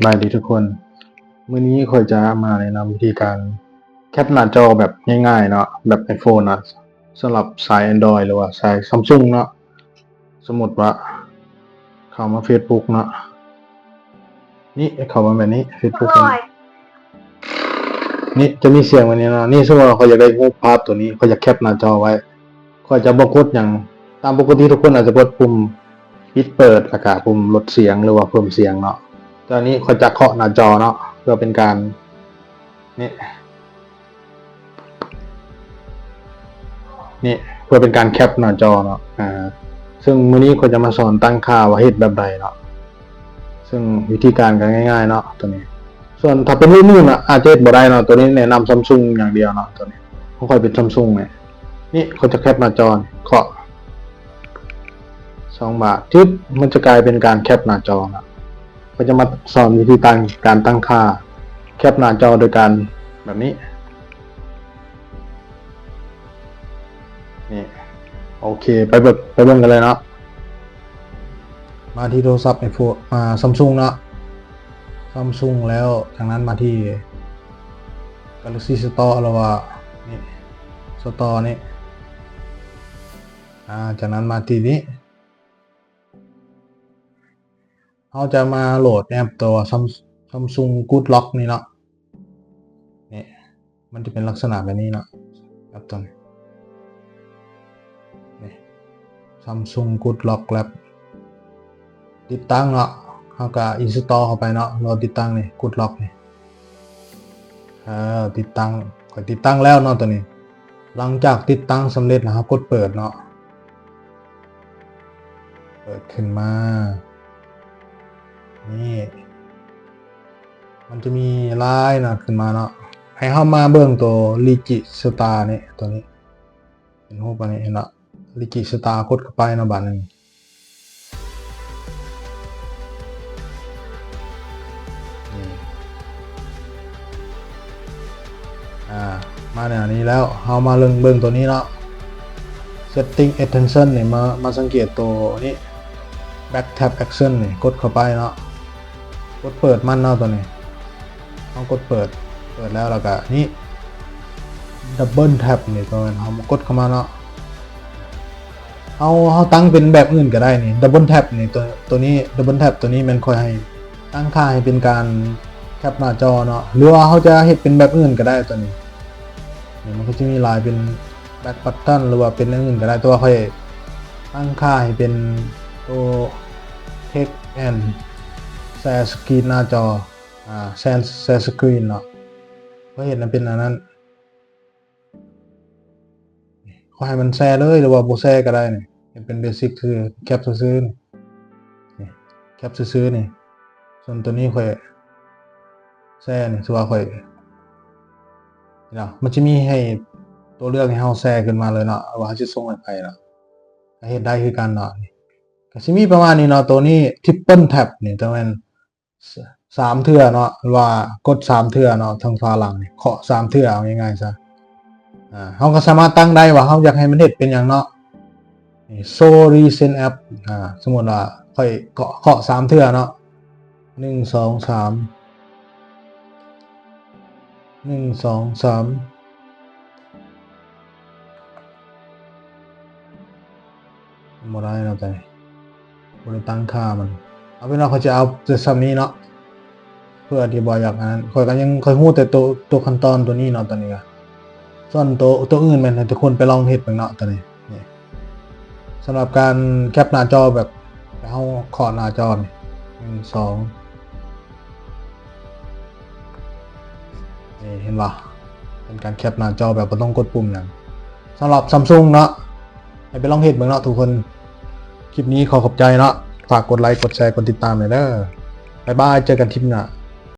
ບາຍດີທຸກຄົນ, ມື້ນີ້ຂ້ອຍຈະມາແນະນຳວິທີການແຄັບໜ້າຈໍແບບງ່າຍໆເນາະ, ແບບ iPhone ນະ, ສຳລັບສາຍ Android ຫຼືວ່າສາຍ Samsung ເນາະ. ສົມມຸດວ່າເຂົ້າມາ Facebook ເນາະ, ນີ້ເຂົ້າມາແບບນີ້ Facebook ນີ້ ຈະມີສຽງແບບນີ້ເນາະ. ນີ້ສົມມຸດວ່າຂ້ອຍຢາກໄດ້ຮູບພາບໂຕນີ້, ຂ້ອຍຢາກແຄັບໜ້າຈໍໄວ້, ຂ້ອຍຈະບໍ່ກົດຫຍັງ. ຕາມປົກກະຕິທຸກຄົນອາດຈະກົດປຸ່ມປິດເປີດ ແລ້ວກະປຸ່ມລົດສຽງ ຫຼືວ່າເພີ່ມສຽງເນາະ, ແຕ່ອັນນີ້ຂ້ອຍຈະເຄາະໜ້າຈໍເນາະ ເພື່ອເປັນການ ນີ້ ນີ້ ເພື່ອເປັນການແຄັບໜ້າຈໍເນາະ. ອາ ເຊິ່ງມື້ນີ້ຂ້ອຍຈະມາສອນຕັ້ງຄ່າວ່າເຮັດແບບໃດເນາະ, ເຊິ່ງວິທີການກໍງ່າຍໆເນາະ ໂຕນີ້. ສ່ວນຖ້າເປັນລຸ້ນອື່ນອະ ອາດຈະເຮັດບໍ່ໄດ້ເນາະ, ໂຕນີ້ແນະນຳ Samsung ຢ່າງດຽວເນາະ. ໂຕນີ້ຂອງຂ້ອຍເປັນ Samsung ນີ້, ນີ້ຂ້ອຍຈະແຄັບໜ້າຈໍ ເຄາະສອງບາດ ຈຶບ ມັນຈະກາຍເປັນການແຄັບໜ້າຈໍເນາະ. ຂ້ອຍຈະມາສອນວິທີຕັ້ງ ການຕັ້ງຄ່າແຄັບໜ້າຈໍໂດຍການແບບນີ້. ນີ້ ໂອເຄ ໄປເບິ່ງ ໄປເບິ່ງກັນເລີຍເນາະ. ມາທີ່ໂທລະສັບ iPhone ອ່າ Samsung ເນາະ, Samsung ແລ້ວຈາກນັ້ນມາທີ່ Galaxy Store ຫຼືວ່າ ນີ້ Store ນີ້ ອາ ຈາກນັ້ນມາທີ່ນີ້ ເຮົາຈະມາໂຫຼດແອັບໂຕ Sam- Samsung Good Lock ນີ້ເນາະ. ນີ້ ມັນຈະເປັນລັກສະນະແບບນີ້ເນາະ, ແອັບໂຕນີ້ ນີ້ Samsung Good Lock Lab ຕິດຕັ້ງເນາະ. ເຮົາກໍ install ເຂົ້າໄປເນາະ, ໂຫຼດຕິດຕັ້ງນີ້ Good Lock ນີ້. ເອີ ຕິດຕັ້ງ ຂ້ອຍຕິດຕັ້ງແລ້ວເນາະໂຕນີ້. ຫຼັງຈາກຕິດຕັ້ງສຳເລັດແລ້ວ ເຮົາກົດເປີດເນາະ, ເປີດຂຶ້ນມາ ນີ້ ມັນຈະມີລາຍເນາະ ຂຶ້ນມາເນາະ, ໃຫ້ເຮົາມາເບິ່ງໂຕ Register ນີ້ ໂຕນີ້ ເປັນຮູບອັນນີ້ ເຫັນເນາະ. Register ກົດເຂົ້າໄປເນາະ ບາດໜຶ່ງ. ນີ້ ອາ ມາແນວນີ້ແລ້ວ ເຮົາມາເບິ່ງ ເບິ່ງໂຕນີ້ເນາະ, Setting Extension ນີ້ ມາ ມາສັງເກດໂຕນີ້ Back Tab Action ນີ້ ກົດເຂົ້າໄປເນາະ. ກົດເປີດມັນເນາະ ໂຕນີ້ ເຮົາກົດເປີດ ເປີດແລ້ວ ແລ້ວກະນີ້ Double Tap ນີ້ ໂຕນັ້ນ ເຮົາມາກົດເຂົ້າມາເນາະ. ເຮົາ ເຮົາຕັ້ງເປັນແບບອື່ນກໍໄດ້ນີ້ Double Tap ນີ້ ໂຕ ໂຕນີ້ Double Tap ໂຕນີ້ແມ່ນຂ້ອຍໃຫ້ຕັ້ງຄ່າໃຫ້ເປັນການແຄັບໜ້າຈໍເນາະ ຫຼືວ່າເຮົາຈະເຮັດເປັນແບບອື່ນກໍໄດ້ ໂຕນີ້ ນີ້ ມັນກໍຈະມີຫຼາຍເປັນ Back Button ຫຼືວ່າເປັນແນວອື່ນກໍໄດ້ ແຕ່ວ່າຂ້ອຍຕັ້ງຄ່າໃຫ້ເປັນໂຕ Text and Share Screen ໜ້າຈໍ ອາ Share Screen ເນາະ. ຂ້ອຍເຮັດໃຫ້ເປັນອັນນັ້ນ ຂໍໃຫ້ມັນແຊເລີຍ ຫຼືວ່າບໍ່ແຊກໍໄດ້ນີ້ ເຮັດເປັນ Basic ຊື່ ແຄັບຊື່ໆນີ້ ນີ້ ແຄັບຊື່ໆນີ້. ສ່ວນໂຕນີ້ຂ້ອຍແຊນີ້ ຖືວ່າຂ້ອຍ ນີ້ເນາະ ມັນຈະມີໃຫ້ຕົວເລືອກໃຫ້ເຮົາແຊຂຶ້ນມາເລີຍເນາະ ວ່າເຮົາຊິສົ່ງໃຫ້ໃຜເນາະ, ກໍເຮັດໄດ້ຄືກັນເນາະ. ນີ້ ກໍຊິມີປະມານນີ້ເນາະ, ໂຕນີ້ Triple Tap ນີ້ ແຕ່ແມ່ນ ສາມເທື່ອເນາະ ຫຼືວ່າກົດສາມເທື່ອເນາະ ທາງຝາຫຼັງນີ້ ເຄາະສາມເທື່ອ ເອົາງ່າຍໆຊະ. ອາ ເຮົາກໍສາມາດຕັ້ງໄດ້ວ່າເຮົາຢາກໃຫ້ມັນເຮັດເປັນຫຍັງເນາະ. ນີ້ Show Recent App ອາ ສົມມຸດວ່າຂ້ອຍເຄາະ ເຄາະສາມເທື່ອເນາະ ໜຶ່ງ ສອງ ສາມ ໜຶ່ງ ສອງ ສາມ ບໍ່ໄດ້ເນາະ ແຕ່ບໍ່ໄດ້ຕັ້ງຄ່າມັນ. ເອົາເປັນວ່າຂ້ອຍຈະເອົາແຕ່ສ່ຳນີ້ເນາະ ເພື່ອທີ່ບໍ່ຢາກອັນນັ້ນ. ຂ້ອຍກໍຍັງ ຂ້ອຍຮູ້ແຕ່ໂຕ ໂຕຂັ້ນຕອນໂຕນີ້ເນາະ ຕອນນີ້ກໍ ສ່ວນໂຕ ໂຕອື່ນແມ່ນໃຫ້ທຸກຄົນໄປລອງເຮັດເບິ່ງເນາະ ຕອນນີ້. ນີ້ ສຳລັບການແຄັບໜ້າຈໍແບບ ແລ້ວເຮົາເຄາະໜ້າຈໍນີ້ ໜຶ່ງ ສອງ ນີ້ ເຫັນບໍ່? ເປັນການແຄັບໜ້າຈໍແບບບໍ່ຕ້ອງກົດປຸ່ມຫຍັງ ສຳລັບ Samsung ເນາະ. ໃຫ້ໄປລອງເຮັດເບິ່ງເນາະທຸກຄົນ. ຄລິບນີ້ຂໍຂອບໃຈເນາະ, ຝາກກົດໄລ ກົດແຊ ກົດຕິດຕາມແດ່ເດີ. ບາຍບາຍ, ເຈີກັນຄລິບໜ້າ.